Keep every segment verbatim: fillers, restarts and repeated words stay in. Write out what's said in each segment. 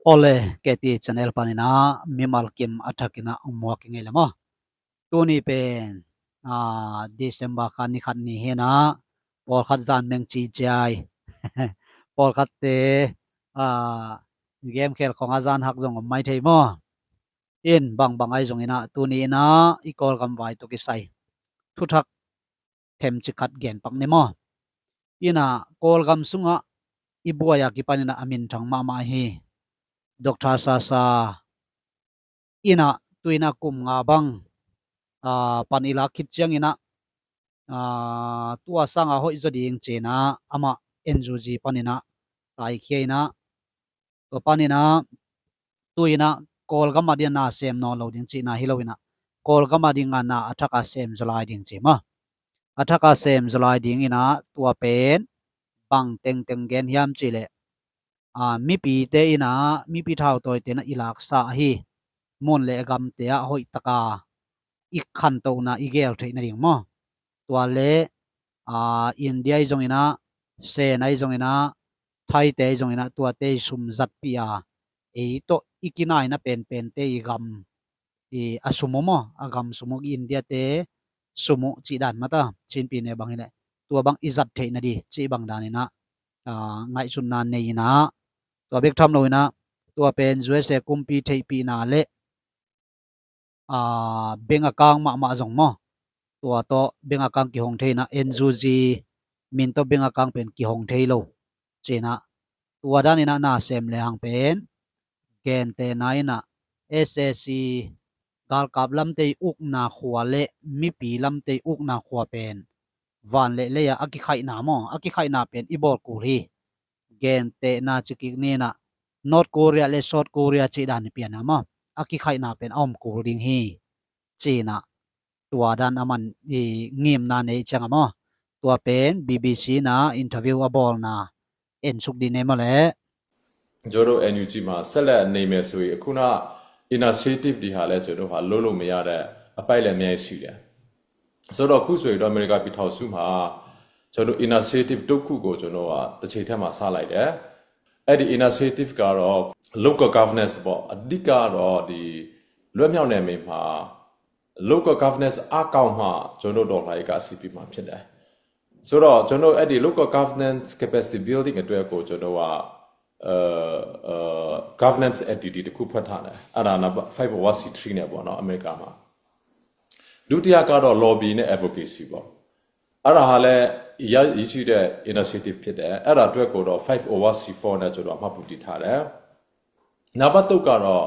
Awle, K T channel panin ah mimal kim a thakin ah muak i ngei le maw. Tuni pen, aa, December kha ni khat ni hi-in ah, pawlkhat zan meng ci ciai. Pawlkhatte, aa, game khel khawng a zan hak zong om mai thei maw. In bangbang ahi zongin ah, tuni in ah i Kawlgam vai tawh kisai thuthak themcik khat gen pak ni maw. In ah Kawlgam sungah i buai a kipanin ah a minthang mahmah hi. Doctor Sasa in ah tu-in ah kum nga bang, aa, pan i lak khit ciangin ah, aa, tua sanga hoih zaw ding ci-in ah amah N U G panin ah taikhia in ah, tua panin ah tu-in ah Kawlgam a ding na sem nawn lo ding cihna hi lo-in ah, Kawlgam a ding a na a thak a sem zaw lai ding ci maw. A thak a sem zaw lai dingin ah tua pen bang tengteng gen hiam cih leh, aa, mipite in ah, mipi thautawite in ah i laksa ahi mun le gamte ah hoih taka i khantohna i gel theih nading maw. Tua le, aa, India ahi zongin ah, Sen ahi zongin ah, Thaite ahi zongin ah, tuate i sum zatpih a, ei tawh i kinaina penpente i gam, i a sum uh maw, a gam sum uh, India-te sum uh cih dan mata, Chinpi ne bang hi leh, tua bang i zat theih nading cih bang danin ah, aa, ngaihsutna nei in ah, tua bek tham lo-in ah, tua pen U S A kumpi theihpihna le, aa, bank account mahmah zong maw, tua tawh bank account kihong thei in ah, N U G min tawh bank account pen kihong thei lo ci-in ah, tua danin ah na sem le hang pen gentehna in ah, S A C galkap lamte i ukna khua le mipi lamte i ukna khua pen van le lei a a kikhaihna maw, a kikhaihna pen i bawl kul hi. Gentehna ci kik ni in ah, North Korea le South Korea cih dan hi pian a maw, a kikhaihna pen a om kul ding hi ci-in ah, tua dan a man i ngimna nei ciang a maw. Tua pen B B C in ah interview a bawlna en suk dih ni maw le. ကျွန်တော်တို့ N U G မှာဆက်လက်နေမယ်ဆိုရင် အခုန initiative တွေဟာလည်း ကျွန်တော်တို့ဟာလုပ်လို့မရတဲ့အပိုင်းလည်းအများကြီးရှိတယ်။ ဆိုတော့အခုဆိုရင်တော့ အမေရိကပြည်ထောင်စုမှာ ကျွန်တော်တို့ initiative တစ်ခုကို ကျွန်တော်ကတစ်ချိန်တည်းမှာစလိုက်တယ်။ အဲ့ဒီ initiative ကတော့ local governance ပေါ့။ အဓိကတော့ဒီလွတ်မြောက်နယ်မြေမှာ local governance အားကောင်းမှ ကျွန်တော်တို့ ဒေါ်လာရေးကအဆင်ပြေမှာဖြစ်တယ်။ ဆိုတော့ကျွန်တော်အဲ့ဒီ local governance capacity building အတွက်ကိုကျွန်တော်ကအဲအဲ governance entity တစ်ခုဖွင့်ထားတယ်။ အဲ့ဒါနံပါတ် five oh one C three နဲ့ပေါ့နော်။ အမေရိကမှာဒုတိယကတော့ lobby နဲ့ advocacy ပေါ့။ အဲ့ဒါဟာလည်းရရရှိတဲ့ initiative ဖြစ်တယ်။ အဲ့ဒါအတွက်ကိုတော့ five oh one C four နဲ့ကျွန်တော်မှတ်ပုံတင်ထားတယ်။ နံပါတ်သုံးကတော့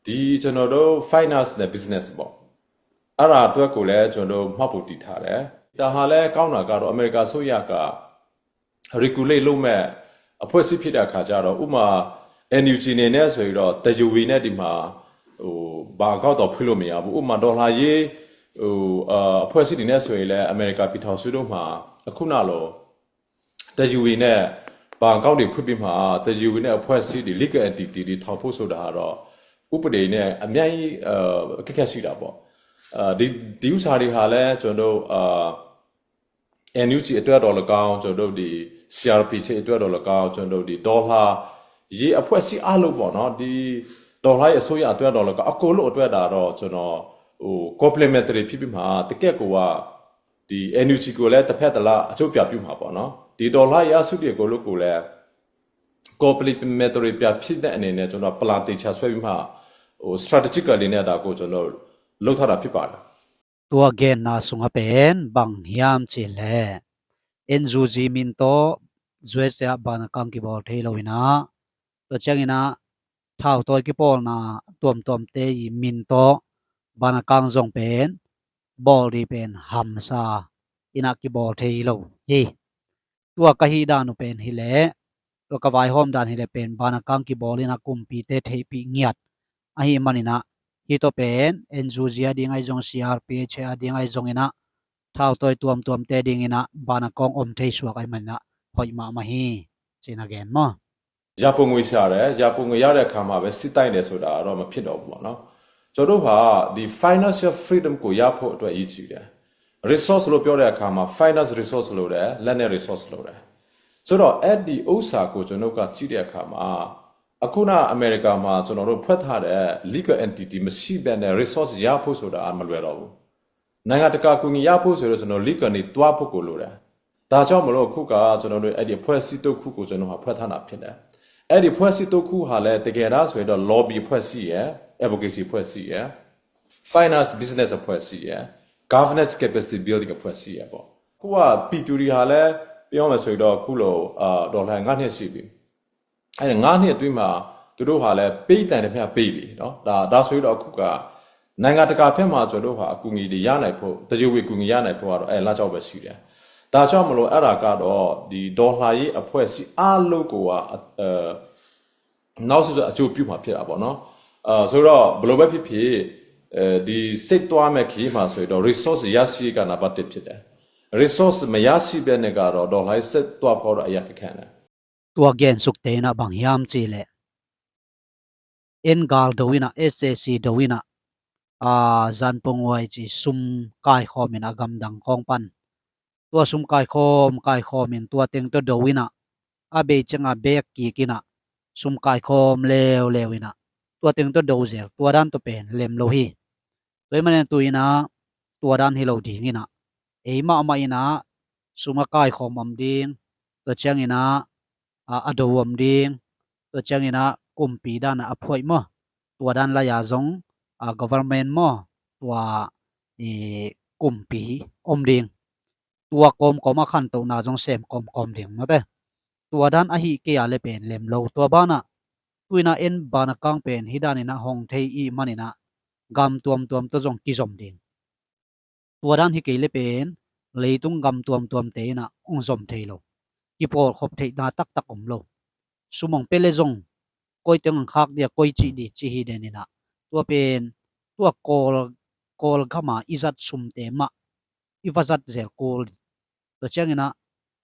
ဒီကျွန်တော်တို့ finance နဲ့ business ပေါ့။ အဲ့ဒါအတွက်ကိုလည်းကျွန်တော်တို့မှတ်ပုံတင်ထားတယ်။ ဒါဟာလည်းကောင်းတာကတော့အမေရိကအစိုးရက regulate လုပ်မဲ့အဖွဲ့အစည်းဖြစ်တဲ့အခါကျတော့ဥပမာ N U G အနေနဲ့ဆိုရင်တော့တယူဝီနဲ့ဒီမှာဟိုဘာအကောက်တော့ဖွင့်လို့မရဘူး။ ဥပမာဒေါ်လာရေးဟိုအာအဖွဲ့အစည်းတွေနဲ့ဆိုရင်လည်းအမေရိကပြည်ထောင်စုတို့မှာအခုနလိုတယူဝီနဲ့ဘာအကောက်တွေဖွင့်ပြီးမှတယူဝီနဲ့အဖွဲ့အစည်းတွေ legal entity တွေထောင်ဖို့ဆိုတာကတော့ဥပဒေနဲ့အများကြီးအခက်အခဲရှိတာပေါ့။ အာဒီဒီဥစ္စာတွေဟာလည်းကျွန်တော်တို့အာ N U G အတွက်တော့လည်းကောင်းကျွန်တော်တို့ဒီ C R P H အတွက်တော့လည်းကောင်းကျွန်တော်တို့ဒီဒေါ်လာရေးအဖွဲ့အစည်းအားလုံးပေါ့နော်ဒီဒေါ်လာရေးအစိုးရအတွက်တော့လည်းကောင်းအကုန်လုံးအတွက်ဒါတော့ကျွန်တော်ဟို complementary ဖြစ်ပြီးမှတကယ့်ကိုကဒီ N U G ကိုလည်းတစ်ဖက်တစ်လားအကျိုးပြပြုမှာပေါ့နော်ဒီဒေါ်လာရေးအစုတွေအကုန်လုံးကိုလည်း complementary ပြဖြစ်တဲ့အနေနဲ့ကျွန်တော်ပလာတေချာဆွဲပြီးမှဟို strategically နဲ့ဒါကိုကျွန်တော်လှုပ်ထားတာဖြစ်ပါတယ်။ Tua genna sungah pen bang hiam cih leh N U G min tawh U S A ah banakang kibawl thei lo inah tua cianginah thautawi kipawlna tuamtuamte i min tawh banakang zong pen bawl dih pen hamsa inah kibawl thei lo hi. Tua ka hih dan uh pen hileh tua ka vaihawm dan hileh pen banakang kibawl inah kumpite theihpih ngiat ahih maninah hih tawh pen N U G a ding ahi zong C R P H a ding ahi zonginah thautawi tuamtuamte dinginah banakawng om thei suak ahi maninah hoih mahmah hi. Cina gen maw? ရန်ပုံငွေရှာတယ်။ ရန်ပုံငွေရတဲ့အခါမှာပဲစစ်တိုက်တယ်ဆိုတာကတော့မဖြစ်တော့ဘူးပေါ့နော်။ ကျွန်တော်တို့ဟာဒီ financial freedom ကိုရဖို့အတွက်အရေးကြီးတယ်။ resource လို့ပြောတဲ့အခါမှာ finance resource လို့တယ်။ လက်နဲ့ resource လို့တယ်။ ဆိုတော့အဲ့ဒီဥစ္စာကိုကျွန်တော်ကကြည့်တဲ့အခါမှာ အခုနအမေရိကမှာကျွန်တော်တို့ဖွဲ့ထားတဲ့ legal entity မရှိဘဲနဲ့ resource ရဖို့ဆိုတာမလွယ်တော့ဘူး။ နိုင်ငံတကာကူညီရဖို့ဆိုတော့ကျွန်တော် legal နေသွားဖို့ကိုလိုတယ်။ ဒါကြောင့်မလို့အခုကကျွန်တော်တို့အဲ့ဒီအဖွဲ့အစည်းတစ်ခုကိုကျွန်တော်ဟာဖွဲ့ထားတာဖြစ်တယ်။ အဲ့ဒီအဖွဲ့အစည်းတစ်ခုဟာလည်းတကယ်တမ်းဆိုရင်တော့ lobby အဖွဲ့အစည်းရယ်၊ advocacy အဖွဲ့အစည်းရယ်၊ finance business အဖွဲ့အစည်းရယ်၊ governance capacity building အဖွဲ့အစည်းရယ်ပေါ့။ အခုက P two D ဟာလည်းပြောမယ်ဆိုရင်တော့အခုလိုအာဒေါ်လာငါးနှစ်ရှိပြီ။ အဲ့ဒါငါးနှစ်အတွင်းမှာသူတို့ဟာလည်းပေးနိုင်တဲ့ဖျက်ပေးပြီနော်ဒါဒါဆိုရင်တော့အခုကနိုင်ငံတကာဖက်မှာကျွန်တော်တို့ဟာအကူအညီတွေရနိုင်ဖို့တရားဝင်ကူညီရနိုင်ဖို့ကတော့အဲလမ်းကြောင်းပဲရှိတယ်ဒါကြောင့်မလို့အဲ့ဒါကတော့ဒီဒေါ်လာရေးအဖွဲ့အစည်းအားလုံးကိုကအဲနောက်ဆုံးအကျိုးပြုမှာဖြစ်တာပေါ့နော်အဲဆိုတော့ဘယ်လိုပဲဖြစ်ဖြစ်အဲဒီစိတ်သွားမဲ့ခရီးမှာဆိုရင်တော့ resource ရရှိရေးကနံပါတ်တစ်ဖြစ်တယ်။ resource မရရှိဘဲနဲ့ကတော့ဒေါ်လာရေးစိတ်သွားဖို့တော့အရာခက်ခဲတယ်။ ตัวเกณฑ์สุกเตนะบางยามจีแหละ เอ็นกาลโดวินะ เอสเอซี โดวินะ อาจันปงวยจีสุมกายคอมเมนะกำดังของปัน ตัวสุมกายคอมกายคอมเมนตัวเต็งตัวโดวินะ อาเบจังอาเบกกีกินะ สุมกายคอมเลวเลวินะ ตัวเต็งตัวโดเซลตัวด้านตัวเป็นเล็มโลฮี ตัวมันตัวอินะ ตัวด้านฮิโลดีงินะ เอมามาอินะ สุมกายคอมอมดิง ตัวเชียงอินะ a, a do om ding, tua ciangin a kumpi dan a a phuaih maw, tua dan lai-a zong a government maw, tua i kumpi om ding, tua kawmkawm a khantohna zong sem kawmkawm ding mawte. Tua dan ahi kei a le pen lem lo, tua banah tuina en bana kang pen hi danin a hong thei ih manin a gam tuamtuam tawh zong kizom ding. Tua dan hi kei le pen leitung gam tuamtuamte in a hong zom thei lo, kipawlkhop theihna taktak om lo. Sum hong pia le zong koi teng hong khak dia, koi cih di cih hi den in a, tua pen tua Kawl, Kawl gam a i zat sumte mah i va zat zel kul. Tua ciangin a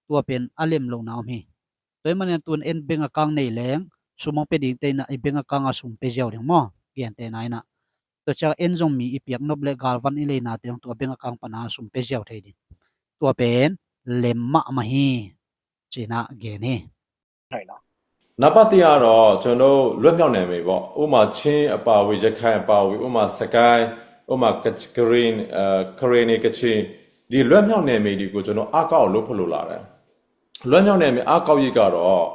tua pen a lem lohna om hi. Tua hi manin a tun en bank account nei leng sum hong pia dingte in a i bank account a sum pia ziau ding maw, gentehna in a. Tua ciang en zong mi i piak nop le galvan i leina teng tua bank account pana sum pia ziau thei ding. Tua pen lem mahmah hi, ci-in a gen hi. နံပါတ်တစ်ကတော့ကျွန်တော်တို့လွတ်မြောက်နယ်မြေပေါ့ဥပမာချင်းအပါအဝင်ရခိုင်အပါအဝင်ဥပမာစကိုင်းဥပမာကရင်အဲကရင်နေကချင်ဒီလွတ်မြောက်နယ်မြေတွေကိုကျွန်တော်အားကောင်းအောင်လုပ်ဖို့လိုလာတယ်လွတ်မြောက်နယ်မြေအားကောင်းရေးကတော့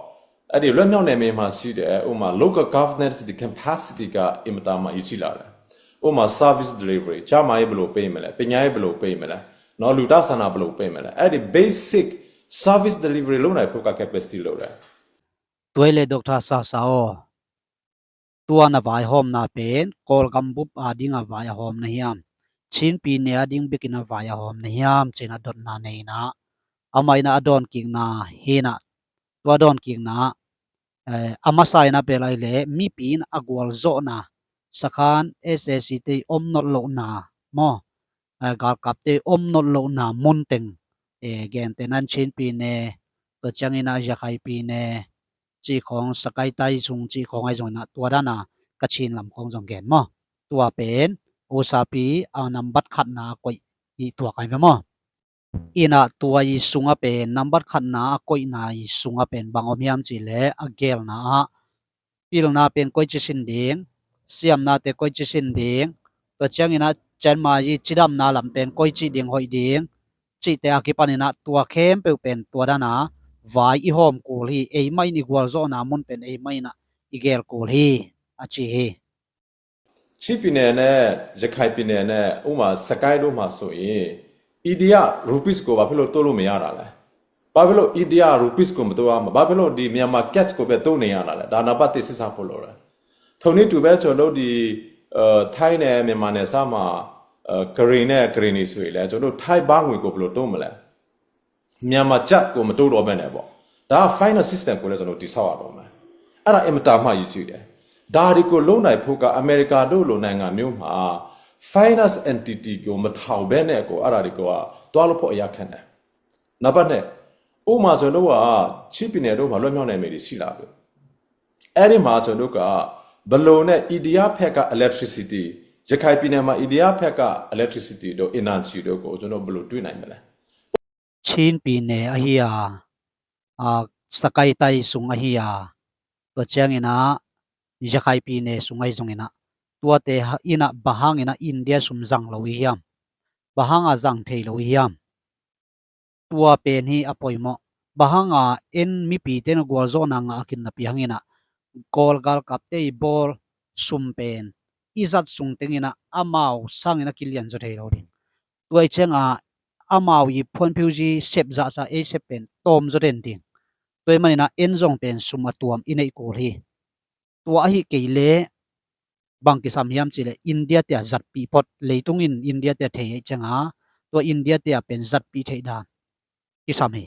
အဲ့ဒီလွတ်မြောက်နယ်မြေမှာရှိတဲ့ဥပမာ local governance ဒီ capacity ကအင်မတန်မှအရေးကြီးလာတယ်ဥပမာ service delivery ကျန်းမာရေးဘယ်လိုပေးမလဲပညာရေးဘယ်လိုပေးမလဲနော်လူသားစာနာဘယ်လိုပေးမလဲအဲ့ဒီ basic service delivery လုပ်နိုင်ဖို့က capacity လိုတယ် Tua hi le Doctor Sasa aw, tua na vaihawmna pen Kawlgam bup a ding a vai a hawm na hiam, Chinpi ne a ding bikin a vai a hawm na hiam, ci-in a dotna nei in a, amah in a a dawnkikna hi in a, tua dawnkikna a masa in a pia lai le mipi in a gualzawhna, sakhan S A C te i om nawn lohna maw, galkapte i om nawn lohna mun teng, gentehna in Chinpi ne, tua ciangin a Yakhaipi ne cih khawng, Sakaitai sung cih khawng ahi zongin a tua dan a Kachin lam khawng zong gen maw, tua pen usapi a nambat khatna a koih i tuak ahi ve maw. In a tua i sung a pen nambat khatna a koihna i sung a pen bang om hiam cih le a gelna ah pilna pen koici sin ding, siamnate koici sin ding, tua ciangin a cianmai i cidamna lam pen koici ding hoih ding cihte a kipanin a tua khempeuh pen tua dan a vai i hawm kul hi. Eimah in i gualzawhna mun pen eimah in a i gel kul hi, a ci hi. ချင်းပြည်နယ်နဲ့ရခိုင်ပြည်နယ်နဲ့ဥပမာစစ်ကိုင်းတို့မှာဆိုရင် India rupees ကိုဘာဖြစ်လို့တိုးလို့မရတာလဲဘာဖြစ်လို့ India rupees ကိုမတိုးရမှာဘာဖြစ်လို့ဒီမြန်မာ kyat ကိုပဲတိုးနေရတာလဲဒါနံပါတ်တစ်စစ်စားဖို့လိုတယ်ထိုနည်းတူပဲကျွန်တော်တို့ဒီအဲထိုင်းနဲ့မြန်မာနယ်စပ်မှာအဲကရင်နဲ့ကရင်နေဆိုရင်လည်းကျွန်တော်တို့ထိုင်းဘတ်ငွေကိုဘယ်လိုတိုးမလဲမြန်မာကျပ်ကိုမတိုးတော့ဘဲနဲ့ပေါ့ဒါက finance system ကိုလည်းကျွန်တော်တည်ဆောက်ရတော့မယ်အဲ့ဒါအင်မတန်မှရည်ရှိတယ်ဒါတွေကိုလုံးနိုင်ဖို့ကအမေရိကတို့လိုနိုင်ငံမျိုးမှာ finance entity ကိုမထောင်ဘဲနဲ့ကိုအဲ့ဒါတွေကိုကသွားလို့ဖို့အရခက်တယ်နံပါတ်နှစ်ဥပမာကျွန်တော်တို့ကချင်းပြည်နယ်တို့မှာလွတ်မြောက်နယ်မြေတွေရှိလာပြီအဲ့ဒီမှာကျွန်တော်တို့ကဘလိုနဲ့ India ဘက်က electricity ရခိုင်ပြည်နယ်မှာ India ဘက်က electricity တို့ energy တို့ကိုကျွန်တော်ဘယ်လိုတွင်းနိုင်မလဲ Chinpi ne ahi a, a Sakaitai sung ahi a, tua ciangin a Yakhai pi ne sung ahi zongin ah, tuate ha-, in ah bang hangin ah India sum zang lo i hiam? Bang hanga zang thei lo i hiam? Tua pen hi a poimawh. Bang hanga en mipite na gualzawhna ngah a kinnapi hangin ah, Kawl galkapte i bawl sum pen i zat sung tengin ah amau sangin a kilian zaw thei lo ding. Tua i cianga amau i phuanphiuzi sep zahsa ei sep pen tawm zaw den ding. Tua i manin ah en zong pen sum a tuam i neih kul hi. Tua ahi kei le bang kisam hiam cih leh India tia zatpih phot, leitung in India tia thei ahi cianga, tua India tia pen zatpih theih dan kisam hi.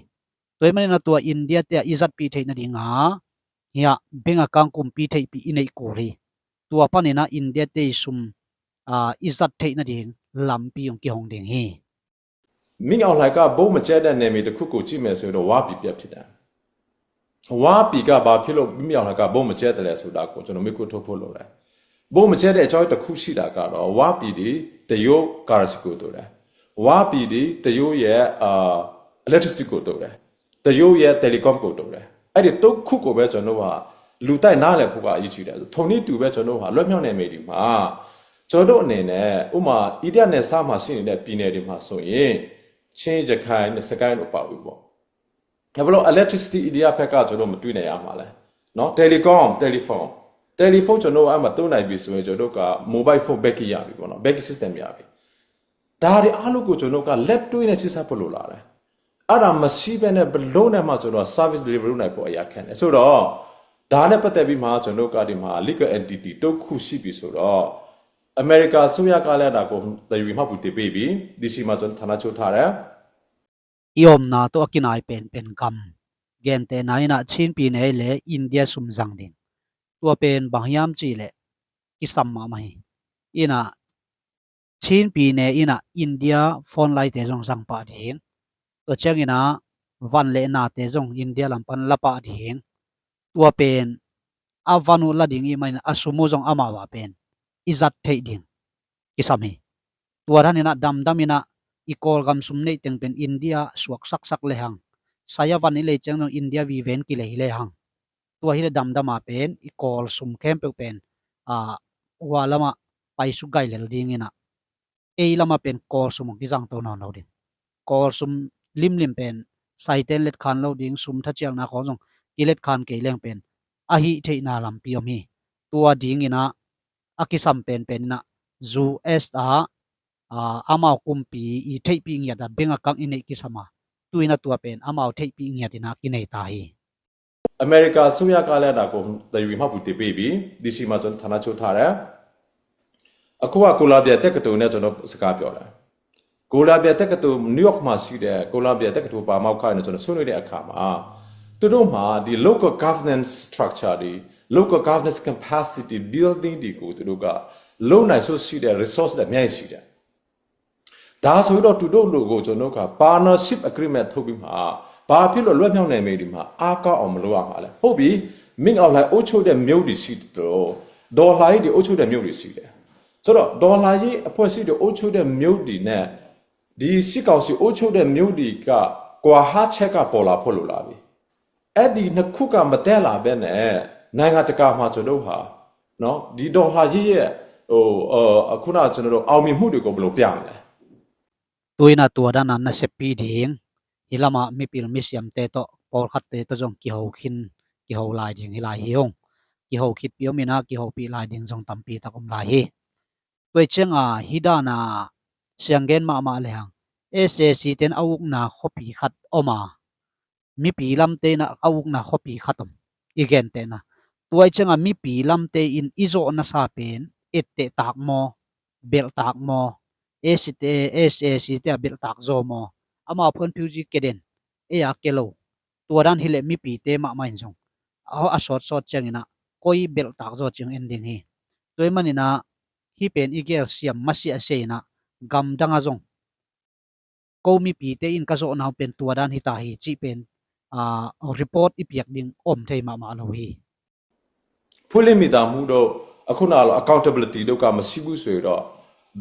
Tua i manin ah tua India tia i zatpih theih nadinga hiah bank account kumpi theihpih i neih kul hi. Tua panin ah India te i sum, aa, i zat theih nading lampi hong kihong ding hi. မင်းအောင်လှိုင်က ဗုံးမကျဲတဲ့နယ်မြေတစ်ခုကို ကြည့်မယ်ဆိုရင်တော့ ဝါပြည်ပြဖြစ်တယ်။ ဝါပြည်က ဘာဖြစ်လို့ မင်းအောင်လှိုင်က ဗုံးမကျဲတယ်လဲဆိုတာကို ကျွန်တော်မေးခွန်းထုတ်ဖို့လိုတယ်။ ဗုံးမကျဲတဲ့အကြောင်းတစ်ခုရှိတာကတော့ ဝါပြည်ဒီ တရုတ် currency ကိုသုံးတယ်။ ဝါပြည်ဒီ တရုတ်ရဲ့ အာ electricity ကိုသုံးတယ်။ တရုတ်ရဲ့ telecom ကိုသုံးတယ်။ အဲ့ဒီသုံးခုကိုပဲ ကျွန်တော်တို့က လူသိနားလည်ဖို့ကအရေးကြီးတယ်။ ထိုနည်းတူပဲ ကျွန်တော်တို့က လွတ်မြောက်နယ်မြေတွေမှာ ကျွန်တော်တို့အနေနဲ့ ဥပမာ အိန္ဒိယနယ်စပ်မှာရှိနေတဲ့ပြည်နယ်တွေမှာဆိုရင် ချင်း၊ ရခိုင်နဲ့ စစ်ကိုင်းတို့ပါဝင်ပေါ့။ ဘာဖြစ်လို့ electricity အိန္ဒိယဘက်က ကျွန်တော်တို့ မသွင်းနိုင်ရမှာလဲနော်။ telecom, telephone, telephone ကျွန်တော်တို့ အဲ့မှာသုံးနိုင်ပြီဆိုရင် ကျွန်တော်တို့က mobile phone banking ရပြီပေါ့နော်။ banking system ရပြီ။ ဒါတွေအားလုံးကို ကျွန်တော်တို့က လက်တွေ့နဲ့ ရှေ့ဆက်ဖို့လိုလာတယ်။ အဲ့ဒါမရှိဘဲနဲ့ ဘယ်လိုနဲ့မှ ကျွန်တော် service delivery လုပ်နိုင်ဖို့ အရာခက်တယ်။ ဆိုတော့ ဒါနဲ့ပတ်သက်ပြီးမှ ကျွန်တော်တို့က ဒီမှာ legal entity သုံးခုရှိပြီဆိုတော့ အမေရိကန်အစိုးရကလည်း ဒါကို တရားဝင်မှတ်ပုံတင်ပေးပြီ။ DC မှာ ကျွန်တော် ဌာနချုပ်ထားတယ်။ I omna tawh a kinai penpen gam gentehna in ah Chin pi ne le India sum zang ding. Tua pen bang hiam cih leh kisam mahmah hi. In ah Chin pi ne in ah India phone line te zong zang pah ding. Tua ciangin ah van le nate zong India lam pan la pah ding. Tua pen a van uh la ding i hih manin a sum uh zong amau a pen i zat theih ding kisam hi. Tua dan in ah damdam in ah i Kawlgam sum neih teng pen India suak saksak lehang, sai a van i lei ciang zong India vive in kilei lehang, tua hi leh damdam a pen i Kawl sum khempeuh pen, aa, hua lamah paisuk gai lel ding in ah ei lamah pen Kawl sum hong kizangto nawn lo ding. Kawl sum limlim pen saite in letkhan lo ding, sum thacialna khawng zong kiletkhan kei leng pen a hih theihna lampi om hi. Tua ding in ah a kisam penpen in ah US ah, aa, amau kumpi i theihpih ngiat ah bank account i neih kisam a, tu in ah tua pen amau theihpih ngiat in ah kinei ta hi. အမေရိကန်အစိုးရကလည်း ဒါကို တရားဝင်မှတ်ပုံတင်ပေးပြီ။ DC မှာ ကျွန်တော် ဌာနချုပ်ထားတယ်။ အခုက Columbia တက္ကသိုလ်နဲ့ ကျွန်တော် စကားပြောတယ်။ Columbia တက္ကသိုလ် New York မှာရှိတဲ့ Columbia တက္ကသိုလ် ပါမောက္ခတွေနဲ့ ကျွန်တော် ဆွေးနွေးတဲ့အခါမှာ သူတို့မှာ ဒီ local governance structure တွေ local governance capacity building တွေကို သူတို့က လုပ်နိုင်စွမ်းရှိတဲ့ resource တွေ အများကြီးရှိတယ်။ ဒါဆိုတော့ သူတို့လိုကို ကျွန်တော်တို့က partnership agreement ထုတ်ပြီးမှ ဘာဖြစ်လို့ လွတ်မြောက်နယ်မြေတွေမှာ အားကောင်းအောင် မလုပ်ရမှာလဲ။ ဟုတ်ပြီ၊ မင်းအောင်လှိုင် အုပ်ချုပ်တဲ့မြို့တွေရှိသလို ဒေါ်လာကြီးတွေ အုပ်ချုပ်တဲ့မြို့တွေရှိတယ်။ ဆိုတော့ ဒေါ်လာကြီးအဖွဲ့အစည်းတွေ အုပ်ချုပ်တဲ့မြို့တွေနဲ့ ဒီစစ်ကောင်စီ အုပ်ချုပ်တဲ့မြို့တွေက ကွာဟချက်က ပေါ်လာဖို့လိုလာပြီ။ အဲ့ဒီနှစ်ခုက မတက်လာဘဲနဲ့ နိုင်ငံတကာမှာ ကျွန်တော်တို့ဟာနော် ဒီဒေါ်လာကြီးရဲ့ ဟို ဟို အခုနက ကျွန်တော်တို့ အောင်မြင်မှုတွေကို ဘယ်လိုပြမလဲ။ Tu in ah tua dan a na seppih ding, hih lamah mipil misiamte tawh pawlkhatte tawh zong kiho khin, kiho lai ding hi lai hi hong. Kiho khitpih om in ah kihopih lai ding zong tampi tak om lai hi. Tua i cianga hih dan a sianggen mahmah lehang SAC ten a ukna khuapi khat om a, mipi lamte in ah a ukna khuapi khat om. I gentehna, tua i cianga mipi lamte in i zawhna sa pen etteh tak maw, belh tak maw, SAC te, SAC te a belh tak zaw maw, amau phuanphiuzi ke den, ei a ke lo. Tua dan hileh mipite mahmah in zong a, a sawtsawt ciangin ah koi belh tak zaw ciang en ding hi. Tua i manin ah hih pen i gelsiam masiah sia in ah gamdang ah zong ko mipite in ka zawhna uh pen tua dan hi ta hi cih pen, aa, report i piak ding om thei mahmah lo hi. ဖွင့်လှစ်မိတာမှုတို့ အခုနကလို accountability တို့က မရှိဘူးဆိုရင်တော့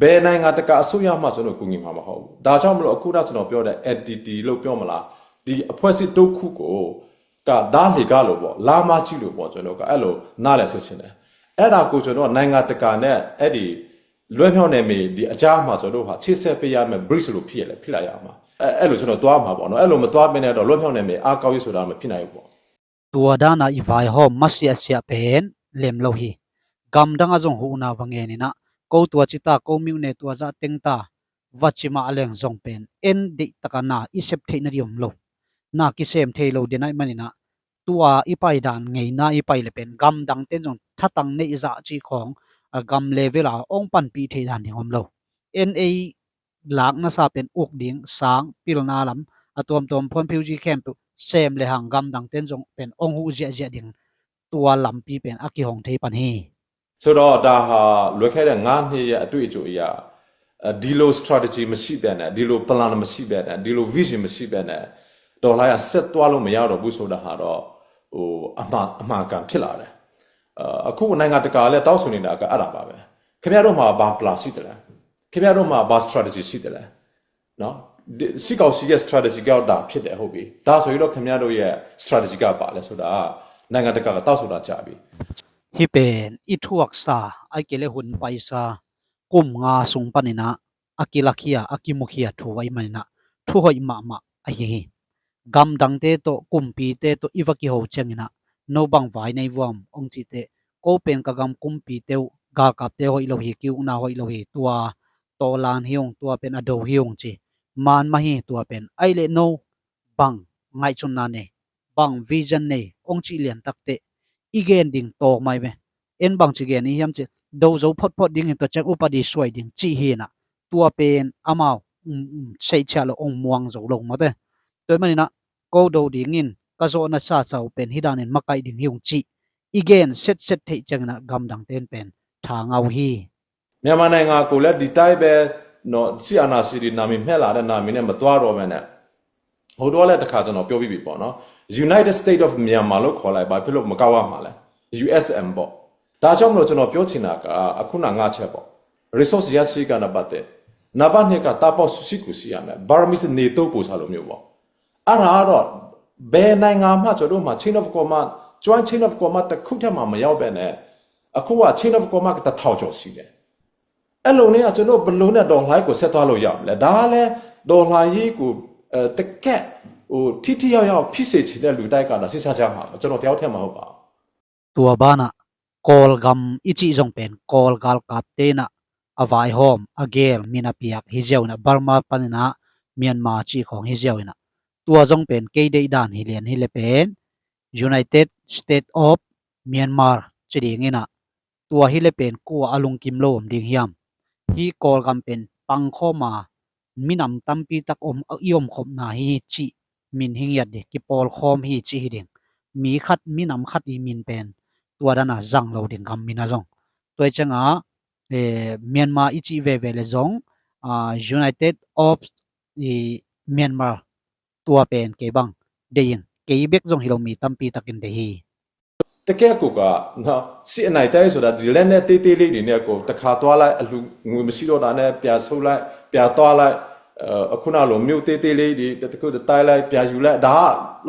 ဘယ်နိုင်ငံတကာအစိုးရမှ ကျွန်တော်ကူညီမှာမဟုတ်ဘူး။ ဒါကြောင့်မလို့ အခုနက ကျွန်တော်ပြောတဲ့ NTT လို့ပြောမလား၊ ဒီအဖွဲ့အစည်းတစ်ခုကို က ဒါလှေကားလိုပေါ့၊ လမ်းမကြီးလိုပေါ့၊ ကျွန်တော်က အဲ့လိုနားလည်စေချင်တယ်။ အဲ့ဒါကိုကျွန်တော်နိုင်ငံတကာနဲ့အဲ့ဒီလွတ်မြောက်နယ်မြေဒီအကြားမှာကျွန်တော်တို့ဟာချိတ်ဆက်ပေးရမယ် bridge လိုဖြစ်ရလဲဖြစ်လာရမှာအဲ့အဲ့လိုကျွန်တော်သွားမှာပေါ့နော်အဲ့လိုမသွားဘဲနဲ့တော့လွတ်မြောက်နယ်မြေအားကောင်းရေးဆိုတာမဖြစ်နိုင်ဘူးပေါ့ Tua dana i vaihawm masiahsiah pen lem lo hi. Gamdang a zong huhna va ngen inah ko tua cita ko miuh ne tua zah tengta va cimah a leng zong pen en deihtaka na i sep theih na di om lo. Na kisem thei lo den aih maninah tua i pai dan ngeina i pai le pen gamdangten zong thatang neih zah cih khawng a gam level a ong panpih theih dan ding om lo. En ei lak nasa pen uk ding sang pilna lam a tuamtuam phuanphiuzi khempeuh sem le hang gamdangten zong pen ong huh ziahziah ding tua lampi pen a kihong thei pan hi. ဆိုတော့ဒါဟာလွန်ခဲ့တဲ့ငါးနှစ်ရဲ့အတွေ့အကြုံအရဒီလို strategy မရှိဘဲနဲ့ဒီလို plan မရှိဘဲနဲ့ဒီလို vision မရှိဘဲနဲ့ဒေါ်လာရဆက်သွားလို့မရတော့ဘူးဆိုတာဟာတော့ဟိုအမှန်အမှန်ကန်ဖြစ်လာတယ်အခုနိုင်ငံတကာလည်းတောင်းဆိုနေတာကအဲ့ဒါပါပဲခင်ဗျားတို့မှာဘာ plan ရှိတယ်လဲခင်ဗျားတို့မှာဘာ strategy ရှိတယ်လဲနော်စစ်ကောင်စီရဲ့ strategy ကဒါဖြစ်တယ်ဟုတ်ပြီဒါဆိုရင်တော့ခင်ဗျားတို့ရဲ့ strategy ကပါလဲဆိုတာနိုင်ငံတကာကတောင်းဆိုတာကြာပြီ Hi pen i thuaksa ai kei le hun paisa kum nga sung paninah a kilakhia a kimukhia thu aih maninah thu hoih mahmah ahi hi. Gamdangte tawh kumpite tawh i va kiho cianginah no bang vai nei vuam ong cihte ko pen ka gam kumpite uh galkapte hoih lo hi kiukna hoih lo hi tua tawlan hi ung tua pen a do hi ung ci man mah hi tua pen aih le no bang ngaihcunna nei bang vision nei ong cih lian takteh i gen ding tawk mai ve. En bang ci gen i hiam ci do zo photphot ding in tua ciang upadi suai ding cih hinah tua pen amau seihchia lo ong muang zo lo mawte. Tua i maninah ko do dingin ka zawhna sa sau pen hi danin makaih ding hi ung cih i gen setset theih cianginah gamdangten pen tha ngau hi. မြန်မာနိုင်ငံကိုလည်းဒီတိုင်းပဲနော်စစ်အာဏာရှင်တွေနာမည်မှဲလာတဲ့နာမည်နဲ့မသွားတော့ဘဲနဲ့ဟိုတော့လည်းတစ်ခါကျွန်တော်ပြောပြီးပြီပေါ့နော် United States of Myanmar လို့ခေါ်လိုက်ဘာဖြစ်လို့မကောက်ရမှာလဲ U S M ပေါ့ဒါကြောင့်မလို့ကျွန်တော်ပြောချင်တာကအခုနငါချက်ပေါ့ resource ရရှိကနံပါတ်တစ်နံပါတ်နှစ်ကတပ်ပေါင်းစုစည်းကူရှိရမယ် Burmese NATO ပုံစံလိုမျိုးပေါ့အဲ့ဒါကတော့ဘယ်နိုင်ငံမှကျွန်တော်တို့မှာ chain of command joint chain of command တစ်ခုထဲမှာမရောက်ဘဲနဲ့အခုက chain of command ကတစ်ထောင်ကျော်ရှိတယ်အဲ့လိုနဲ့ကျွန်တော်ဘယ်လိုနဲ့ဒေါ်လာကိုဆက်သွားလို့ရမလဲဒါလည်းဒေါ်လာကြီးကိုအဲတကက်ဟိုထိထိရောက်ရောက်ဖြစ်စေချင်တဲ့လူတိုက်ကတော့စစ်စားကြမှာကျွန်တော်တယောက်တည်းမဟုတ်ပါဘူး Tua banah Kawlgam i cih zong pen Kawl galkapte inah a vaihawm a gel min a piak hi ziau inah Burma paninah Myanmar cih khawng hi ziau inah tua zong pen kei deih dan hi lian hi le pen United States of Myanmar ci ding inah tua hi le pen kua a lungkim lo om ding hiam? Hi Kawlgam pen pangkhawma minam tampi tak om i omkhopna hi cih min hi ngiat dih kipawlkhawm hi cih hi ding mi khat minam khat i min pen tua dana zang lo ding gam min a zong tua i cianga eh, Myanmar i cih veve le zong ah, United of i Myanmar tua pen kei bang dei in kei bek zong hi lo mi tampi takin dei hi. တကယ့်ကိုကနော်စစ်အနိုင်တိုင်းဆိုတာဒီလက်နဲ့တေးသေးလေးတွေနဲ့ကိုတခါသွားလိုက်အလူငွေမရှိတော့တာနဲ့ပြန်ဆုပ်လိုက်ပြန်သွားလိုက်အခုနလိုမျိုးတေးသေးလေးတွေတခုတတိုင်းလိုက်ပြန်ယူလိုက်ဒါ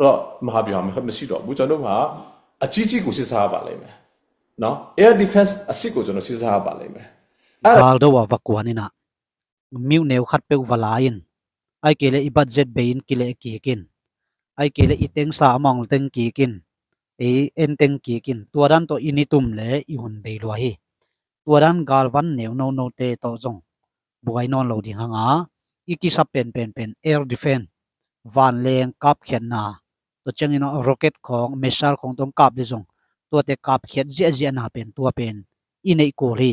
တော့မဟာဗျူဟာမရှိတော့ဘူးကျွန်တော်တို့ကအကြီးကြီးကိုစစ်စားရပါလိမ့်မယ်နော် air defense အစစ်ကိုကျွန်တော်စစ်စားရပါလိမ့်မယ်အဲ့ဒါ Galdo a va kuan ina miu neu khat peuh va la in ai kei le i budget bei in kileh kik in ai kei le i tengsa amang teng kik in ei en teng kik in tua dan tawh i nitum le i hun bei lua hi. Tua dan galvan neu nonote tawh zong buai nawn lo ding hanga i kisap penpen pen air defense vanleng kapkhiatna tua ciangin rocket khawng missile khawng tawh kap le zong tuate kapkhiat ziahziahna pen tua pen i neih kul hi.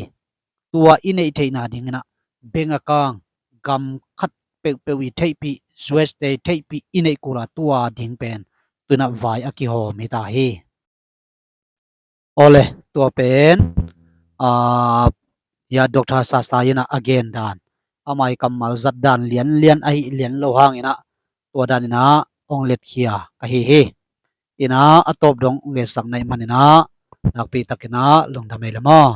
Tua i neih theihna dinginah beng a kang gam khat peuhpeuh i theihpih U S te i theihpih i neih kula tua ding pen tuinah vai a kihawm hi ta hi. Awle tua pen a ya Doctor Sasa inah a gen dan amah i kammal zat dan lianlian ahi lian lo hanginah tua daninah ong letkhia ka hi hi. Inah a tawp dong ong gensak naih maninah nakpi takinah lungdam ei le maw?